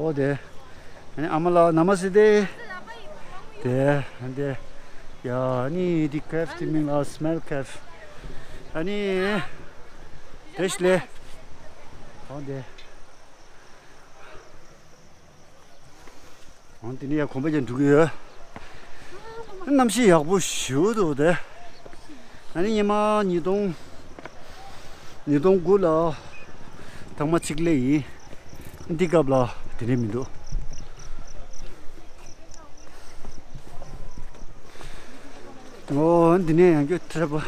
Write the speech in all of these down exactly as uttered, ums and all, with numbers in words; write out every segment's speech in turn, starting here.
འོ་དེ། ཨ་ནི་ཨ་མ་ལགས་ནམ་སི་དེ། དེ། ཨ་ནི་དེ། ཡ་ཨ་ནི་དེ་ཀེབ་དེ་མིང་ལ་སི་མེལ་ཀེབ། ཨ་ནི། དེ་ཤི་ལེ། འོ་དེ། འོ་དེ་ནི་ཡ་གོམ་པ་རྒྱག་འགྲོ་གི་ཡོད། གནམ་གཤིས་ཡག་པོ་ཞེ་པོ་འདུག་དེ། ཨ་ནི་སྔོན་མ་ཉིས་སྟོང་། ཉིས་སྟོང་དགུ་ལ་ཐེངས་མ་གཅིག་སླེབས་ཡིན། འདི་སྐབས་ལ་དེ་འདྲ་མི་འདུག་འོ་འདི་ནས་ཡང་སྐྱོ་ཐེབས་པ།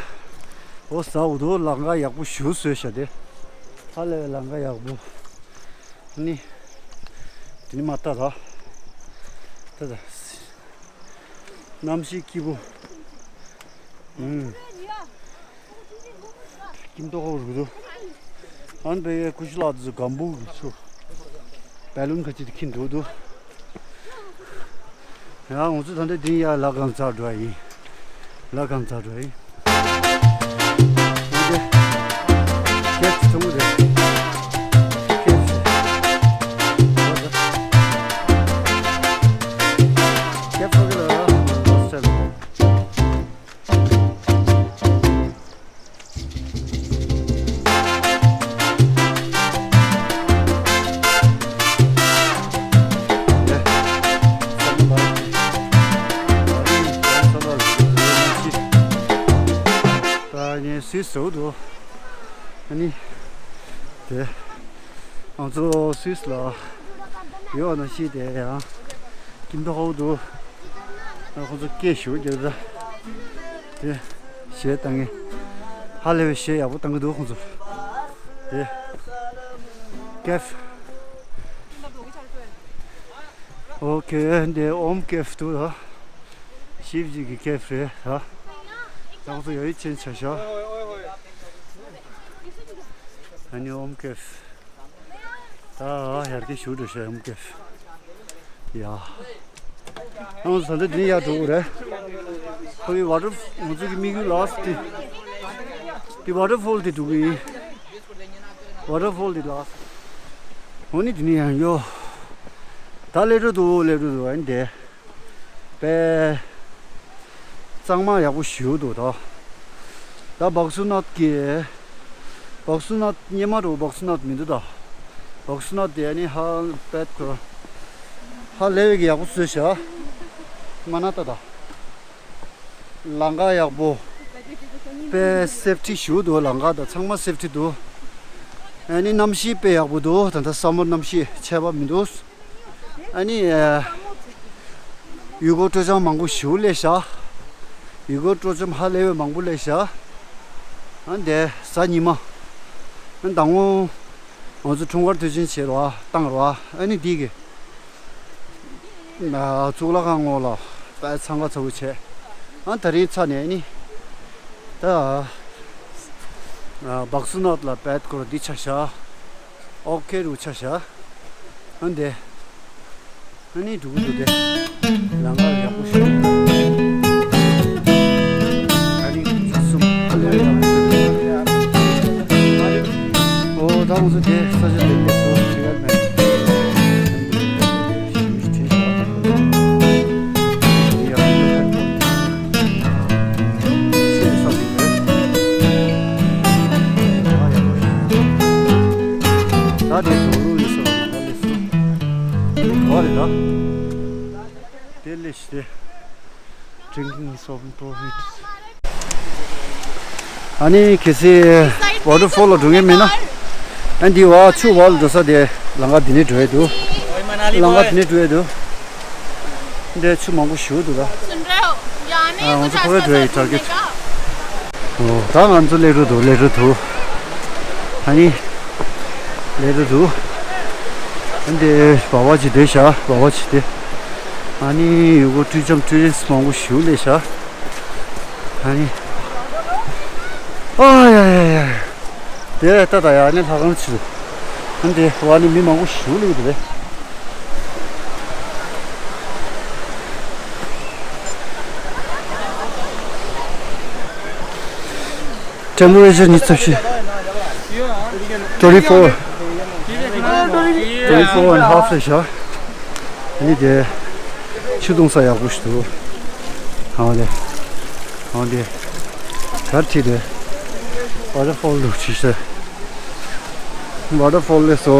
འོ་ཟ་འུ་དུ་ལམ་ཁ་ཡག་པོ་ཞེ་པོ་བཟོས་ཤག་དེ། ཧ་ལས་པའི་ལམ་ཁ་ཡག་པོ། ནི། དེ་ནི་མ་ལྟ་ར། ལྟ་ད། གནམ་གཤིས་སྐྱིད་པོ། ཨུམ། སྐྱིད་མདོག་ཁ་པོ་རུ་རུ། ཨན་པའི་ཀུ་ཤུ་ལགས་ཚོ་སྒམ་བུ་གི་ཆུ། བལ་ལུན་ཁ་ཅིག་ཏུ་ཁྱིམ་འདུག་འདུག་ཡང་ང་ཚོ་ད་ལྟ་འདི་ཡར་ལ་གང་ཚར་འགྲོ་ཡ་ཡིན། ལ་གང་ཚར་འགྲོ་ཡ་ཡིན། འདི་ཁྱེད་ཚོ་མོ་རེད། ཁྱེད་ཚོ། ཁྱེད་ཚོ་གི་ལ་ལ་ལ་ལ། ད་ནི་སུད་སི་འདུག་ཨ་ནི། དེ། ང་ཚོ་སུད་སི་ལ་ཡོད་ན་ཤི་དེ་ཡང་། ཀིན་ཏོ་ཧོ་འདུག་ཁོང་ཚོ་སྐད་ཞུ་རྒྱུ་ར། དེ། གཞས་བཏང་ངེ། ཧ་ལས་པའི་གཞས་ཡག་པོ་བཏང་གི་འདུག་ཁོང་ཚོ། དེ། ཀེབ། ཨོ་ཁེ། འདི་ཨོམ་ཀེབ་འདུག་ད། ཤིབ་ཇི་གི་ཀེབ་རེད་ད། ཁོང་ཚོ་ཡོད་ཡིད་ཆེན་ཆ་ཤག་ཨ་ནི་ཨོམ་ཀེབ། ད་ཡར་གྱི་ཞུ་འགྲོ་ཤག་ཨོམ་ཀེབ། ཡ། ཨང་ས་འདི་འདི་ཡར་འགྲོ་གི་རེད། ཁོ་བའི་ཝ་ཊར་ང་ཚོ་གི་དམིགས་ཡུལ་ལགས་སི་དེ། དེ་ཝ་ཊར་ཕོལ་དེ་འགྲོ་གི་ཡིན། ཝ་ཊར་ཕོལ་དེ་ལགས་སི། འོ་ནི་དེ་ནི་ཡང་ཡོ། ད་སླེབས་འགྲོ་འདུག་སླེབས་འགྲོ་འདུག་ཨ་ནི་དེ། པས། གཙང་མ་ཡག་པོ་ཞེ་པོ་འདུག་ད། ད་བག་སུ་ནག་གི། བག་སུ་ནག་སྔོན་མ་འདྲ་བོ་བག་སུ་ནག་མི་འདུག་ད། བག་སུ་ནག་དེ་ནི་ཧ་པད་ཁོ། ཧ་ལས་པའི་གི་ཡག་པོ་བཟོས་ཤག་མ་ན་ལྟ་ད། ལམ་ཁ་ཡག་པོ། པས་སེབ་ཊི་ཞེ་པོ་འདུག་ལམ་ཁ་ད་ཚང་མ་སེབ་ཊི་འདུག་ཨ་ནི་གནམ་གཤིས་དཔེ་ཡག་པོ་འདུག་ད་ལྟ་སམ་མར་གནམ་གཤིས་ཆད་པ་མི་འདུག་ཨ་ནི། ཡུལ་སྐོར་སྤྲོ་འཆམ་མང་པོ་ཞེ་པོ་སླེབས་ཤག་ཡུལ་སྐོར་སྤྲོ་འཆམ་ཧ་ལས་པའི་མང་པོ་སླེབས་ཤག་ཨ་འདས་གཟའ་ཉི་མ། ཨ་ཟླ་ངོ་། ང་ཚོ་འཁྲུངས་སྐར་དུས་ཆེན་བྱེད་རོགས་བཏང་རོགས་ཨ་ནི་འདི་གི། གཙུག་ལག་ཁང་ངོས་ལ་དཔེ་འཚང་ཁ་ཚ་པོ་བྱས། ཨ་དེ་རིང་ཚར་ནས་ཨ་ནི། ད། བག་སུ་ནག་ལ་དཔེ་སྐོར་འདི་ཆ་ཤག་ཨོ་ཁེ་རུ་ཆ་ཤག་ཨ་འདས། ཨ་ནི་འགྲོ་གི་འདུག་སྟེ། ལམ་ཁ་ཡག་པོ་ཞིག་ཨ་ནི་ཆུ་གསུམ་ཨ་ལེ་ཡག་པོ་ཞིག་ཨོ་ད་ང་ཚོ་དེ་ས་ཆ་ལས་ཀྱི་སོ་ཞིག་ཡར་མེད། ད་དེ་ཟོ་རུ་ཡོད་ས་ལ་མ་ལས་སུ། ག་རེ་ད། དེ་ལས་ཤི་དེ། Drinking is open profit. ཨ་ནི་གལ་སྲིད་ཝ་ཊར་ཕོལ་ལ་འགྲོ་མཁན་མེད་ན། ཨ་འདི་བ་ཆུ་བ་ལ་འགྲོ་ས་དེ་ལམ་ཁ་འདི་ནས་འགྲོ་ཡས་འདུག་ལམ་ཁ་འདི་ནས་འགྲོ་ཡས་འདུག་འདི་ཆུ་མང་པོ་ཞེ་པོ་འདུག་ད། ཨ་ང་ཚོ་ཕ་གིར་འགྲོ་ཡས་ཊར་གེཊ། ཨོ་ད་ང་ཚོ་སླེབས་འགྲོ་འདུག་སླེབས་འགྲོ་འདུག་ཨ་ནི། སླེབས་འགྲོ་འདུག་ཨ་འདི་སྦ་བ་ཅིག་སྡོད་ཤག་སྦ་བ་ཅིག་དེ། ཨ་ནི་ཡུལ་སྐོར་ཊུ་རི་ཛམ་ཊུ་རི་སི་མང་པོ་ཞེ་པོ་སླེབས་ཤག་ཨ་ནི། དེ་ལྟ་ད་ཡ་ནི་ལྷ་ཁང་ཕྱིར། ཨ་ནི་དེ་བ་ནི་མི་མང་པོ་ཞིག་སླེབས་འདུག་རེད། Temperature ཉི་ཤུ་རྩ་བཞི། twenty four. Twenty four and a half རེད་ཤག་ཨ་ནི་དེ་ཆུ་བཏུང་ས་ཡག་པོ་ཞིག་འདུག་ཨ་དེ། ཨ་དེ། གར་ཁྲིད་དེ། Waterfall ལུག་ཁྲིད་ས། Waterfall ལས་སོ།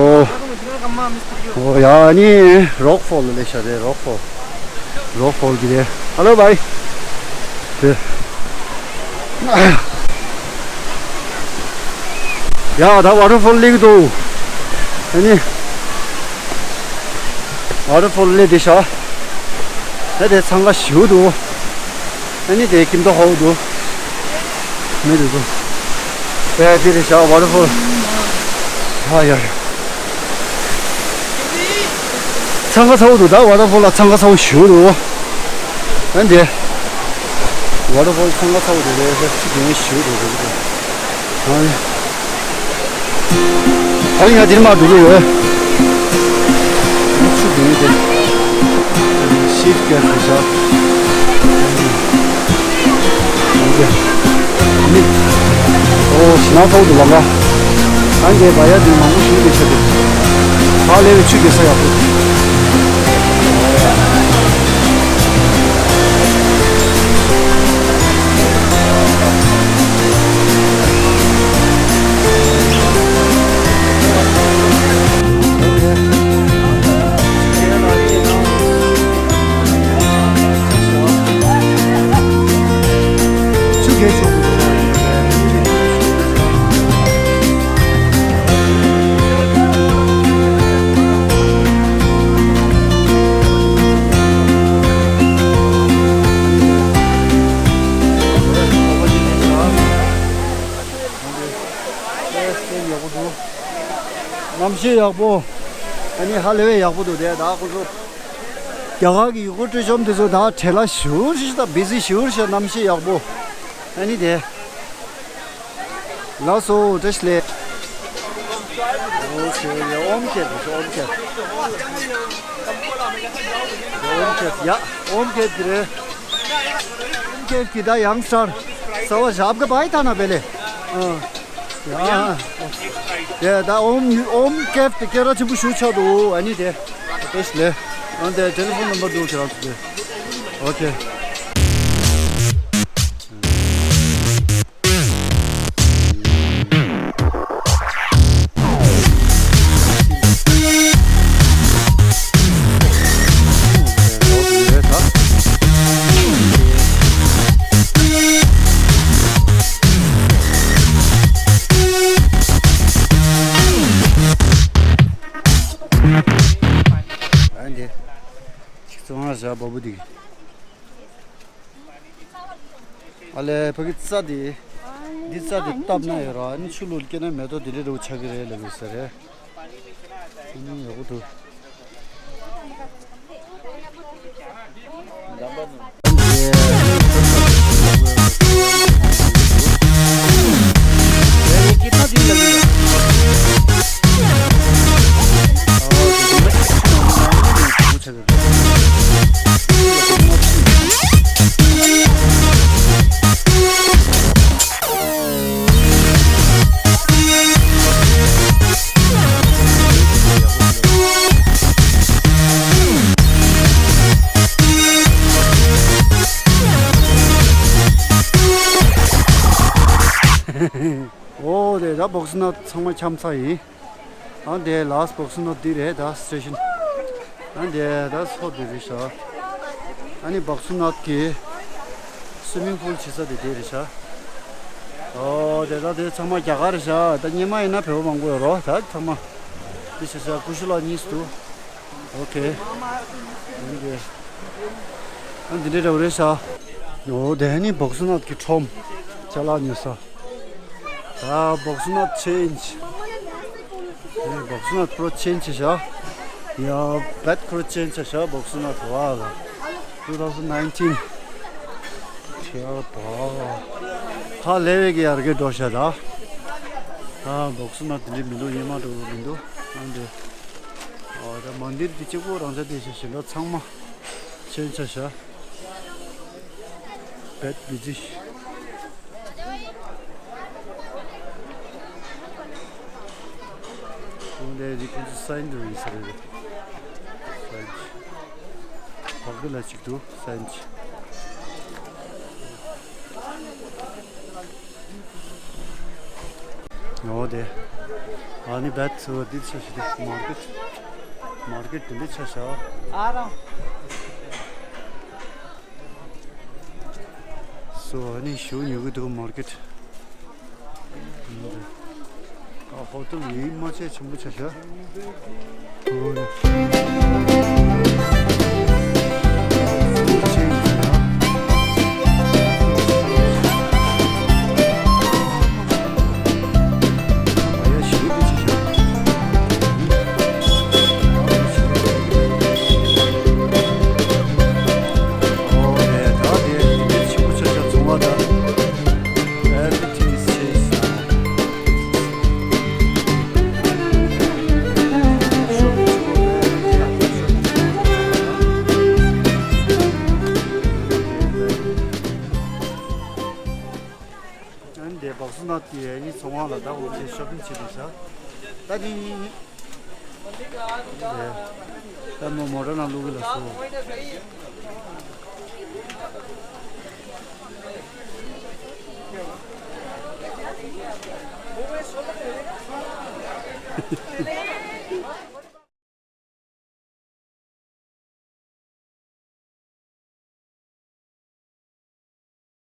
ཨོ་ཡ་ནི་Rockfall ལས་ཤ་རེད། Rockfall། Rockfall གི་རེད། Hello bye. དེ། ཡ་ད་Waterfall སླེབས་འདུག་ཨ་ནི། Waterfall སླེབས་དེ་ཤ། ད་དེ་འཚང་ཁ་ཞེ་པོ་འདུག་ཨ་ནི་དེ་ཀིམ་ཏོ་ཧོ་འདུག་མི་འདུག་འདུག་ཨེ་དེ་རེད་ཤག Waterfall། ཡ་ཡ་ཡ། འཚང་ཁ་ཚ་པོ་འདུག་ད་Waterfall ལ་འཚང་ཁ་ཚ་པོ་ཞེ་པོ་འདུག་ཨ་ནི་དེ། Waterfall འཚང་ཁ་ཚ་པོ་འདུག་རེད་ཤག་ཅི་དེ་ཞེ་པོ་འདུག་རེད། ཨ་ནི། ཨ་ཡ་འདིར་མ་འགྲོ་གི་ཡོད། མི་ཆུ་འདི་ནི་དེ། ཤིབ་ཀྱང་དེ་ཤག་ཨོ་ཞི་ན་ཐོག་ཏུ་ལམ་ཁ། ཨ་འདི་བ་ཡ་འདི་མང་པོ་ཞིག་འདི་ཤག་དེ། ཧ་ལས་པའི་ཆུ་རྒྱས་ས་ཡག་པོ། གནམ་གཤིས་ཡག་པོ། ཨ་ནི་ཧ་ལས་པའི་ཡག་པོ་འདུག་དེ་ད་ཁོ་ཚོ། རྒྱ་གར་གྱི་ཡུལ་སྐོར་སྤྲོ་འཆམ་དེ་ཚོ་ད་བྲེལ་བ་ཞེ་པོ་ཞིག་དང་བི་ཟི་ཞེ་པོ་ཞིག་གནམ་གཤིས་ཡག་པོ། ཨ་ནི་དེ། ལགས་སོ་བཀྲ་ཤིས་བདེ་ལེགས། ཨོ་ཁེ་ཡ་ཨོམ་ཁེ་དེ་ཨོམ་ཁེ། ཨོམ་ཁེ་ཡ་ཨོམ་ཁེ་དེ་རེད། ཨོམ་ཁེ་དེ་ད་ཡང་སར་ས་བ་ཞབས་ག་བའི་ཐ་ན་བེ་ལེ། ཨ། ཡ། དེ་ད་ཨོམ་ཨོམ་ཁེ་དེ་སྐད་གྲགས་ཆེན་པོ་ཞེ་པོ་ཆགས་འདུག་ཨ་ནི་དེ། བཀྲ་ཤིས་བདེ་ལེགས། ཨ་དེ་ཊེ་ལི་ཕོན་ནམ་བར་འདུག་ཁྱེད་རང་ཚོ་དེ། ཨོ་ཁེ། ཨ་འདི། ཅིག་བཙོང་ང་བཞག་བ་བུ་འདི། ཨ་ལས་ཕ་གི་རྩྭ་དེ། འདི་རྩྭ་དེ་བཏབ་ན་ཡོད་ར། ཨ་ནི་ཆུ་ལུད་སྐྱེས་ན་མེ་ཏོག་དེ་འདྲ་རུ་ཆགས་ཀྱི་རེད་ལབ་ཡོད་ས་རེད། ཨ་ནི་ཡག་པོ་འདུག་ཨོ་དེ་ད་བོག་སི་ནད་ཚང་མ་འཁྱམ་ས་ཡིན། ཨ་འདི་ལ་བོག་སི་ནད་འདི་རེད་ད་སི་ཊེ་ཤན། ཨ་འདི་ད་སོ་འདི་རེད་ཤག་ཨ་ནི་བོག་སི་ནད་ཀྱི་སུའི་མིང་པུལ་བྱེད་ས་དེ་དེ་རེད་ཤག་ཨོ་དེ་ད་དེ་ཚང་མ་རྒྱ་གར་རེད་ཤག་ད་སྔོན་མ་ཡིན་ན་བོད་པ་མང་པོ་ཡོད་རོ། ད་ཚང་མ་འདི་བྱེད་ས་ཀུ་ཤུ་ལ་གཉིས་སུ་འདུག་ཨོ་ཁེ། ཨ་འདི་འདྲ་འདྲ་བོ་རེད་ཤག་ཨོ་དེ་ནི་བོག་སི་ནད་ཀྱི་ཁྲོམ་ཅ་ལག་ཉོ་ས། ད་བོག་སི་ནད་ཆེན་ཇི། བོག་སི་ནད་པྲོ་ཆེན་ཇི་ཤག་ཡ་བེད་པྲོ་ཆེན་ཇི་ཤག་བོག་སི་ནད་བ་ལ། two thousand nineteen ཁྱེད་པ། ཧ་ལས་པའི་གི་ཡར་གི་འགྲོ་ཤག་ད། ཨ་སྦག་སུ་ན་དེ་འདྲའི་མི་འདུག་སྙེ་མ་འགྲོ་གི་མི་འདུག་ཨ་འདི། ཨ་ད་མན་དིར་དེ་གཅིག་པོ་རང་ཆ་དེ་ཤ་ཞིག་ལ་ཚང་མ་ཆེན་ཆ་ཤ། བེད་བི་ཛི། ཁོང་དེ་རི་ཁོང་ཚོ་སའིན་འགྲོ་ཡིན་ས་རེད། སའིན། བར་དུ་ལ་གཅིག་ཏུ་སའིན། ཨོ་དེ། ཨ་ནི་བེད་ཚོ་འདི་ཆ་ཤི་དེ་མར་ཀེཊ། མར་ཀེཊ་དེ་འདི་ཆ་ཤ། ཨ་རང་། སོ་ཨ་ནི་ཞུ་ཉུ་གི་འདུག་མར་ཀེཊ། ཨ་ཧོ་ཊེལ་ཡིན་མ་ཆེ་ཆེན་པོ་ཆ་ཤ། ཨོ་ནི། ཨ་ནི་དེ་སྦག་སུ་ན་དེ་ཨ་ནི་ཚོང་ཁང་ལ་ད་འོ་དེ་ཤོ་པིང་བྱེད་དུས་ས། ད་དེ་ད་མོ་མོ་ཊ་ནང་བླུག་གི་ལ་སོ།